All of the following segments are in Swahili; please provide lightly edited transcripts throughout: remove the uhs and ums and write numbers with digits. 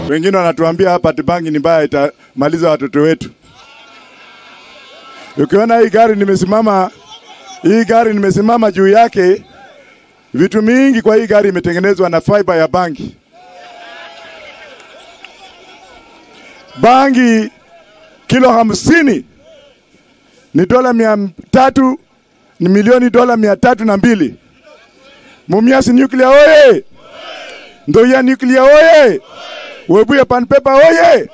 Wengine wanatuambia hapa ati bangi ni mbaya, itamaliza watoto wetu. Ukiona hii gari nimesimama, hii gari nimesimama juu yake, vitu mingi kwa hii gari imetengenezwa na fiber ya bangi. Bangi kilo 50 ni $300, ni milioni $302. Mumias Nuclear oye! Ndoia Nuclear oye! Webuye Pan Paper oye!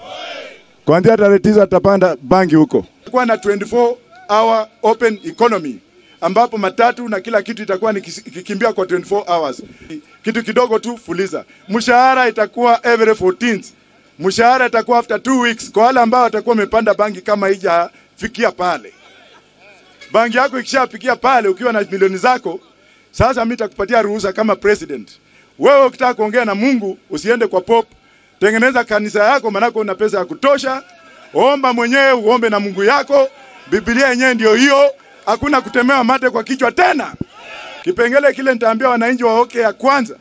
Kuanzia tarehe 9 tutapanda bangi huko. Kwa na 24-hour open economy ambapo matatu na kila kitu itakuwa nikikimbia kwa 24 hours. Kitu kidogo tu fuliza. Mshahara itakuwa every 14th. Mshahara itakuwa after 2 weeks kwa wale ambao watakuwa wamepanda bangi kama haijafikia pale. Bangi yako ikishafikia pale ukiwa na milioni zako, sasa mimi nitakupatia ruhusa kama president. Wewe ukitaka kuongea na Mungu usiende kwa Pope. Tengeneza kanisa yako manako una pesa ya kutosha. Omba mwenyewe, uombe na Mungu yako. Biblia yenyewe ndio hiyo. Hakuna kutemewa mate kwa kichwa tena. Kipengele kile nitaambia wananchi wa Oke ya kwanza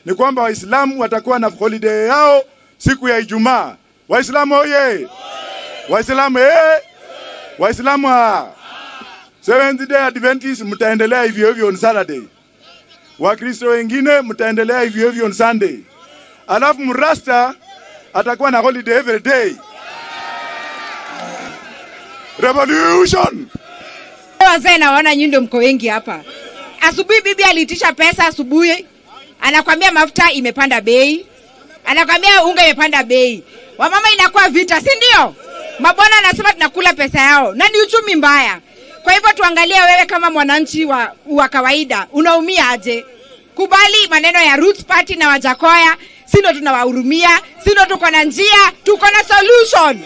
ni kwamba Waislamu watakuwa na holiday yao siku ya Ijumaa. Waislamu oye! Waislamu eh! Waislamu ha! Seventh Day Adventist mtaendelea hivyo hivyo on Saturday. Wakristo wengine mtaendelea hivyo hivyo on Sunday. Alafu mrasta atakuwa na holiday every day. Revolution! Wazee naona nyinyi ndio mko wengi hapa. Asubuhi bibi aliitisha pesa asubuhi. Anakuambia mafuta imepanda bei. Anakuambia unga imepanda bei. Wamama inakuwa vita, si ndio? Mabwana anasema tunakula pesa yao. Na ni uchumi mbaya. Kwa hivyo tuangalie wewe kama mwananchi wa kawaida, unaumia aje? Kubali maneno ya Roots Party na Wajakoya, si ndio tunawahurumia, si ndio tuko na njia, tuko na solution.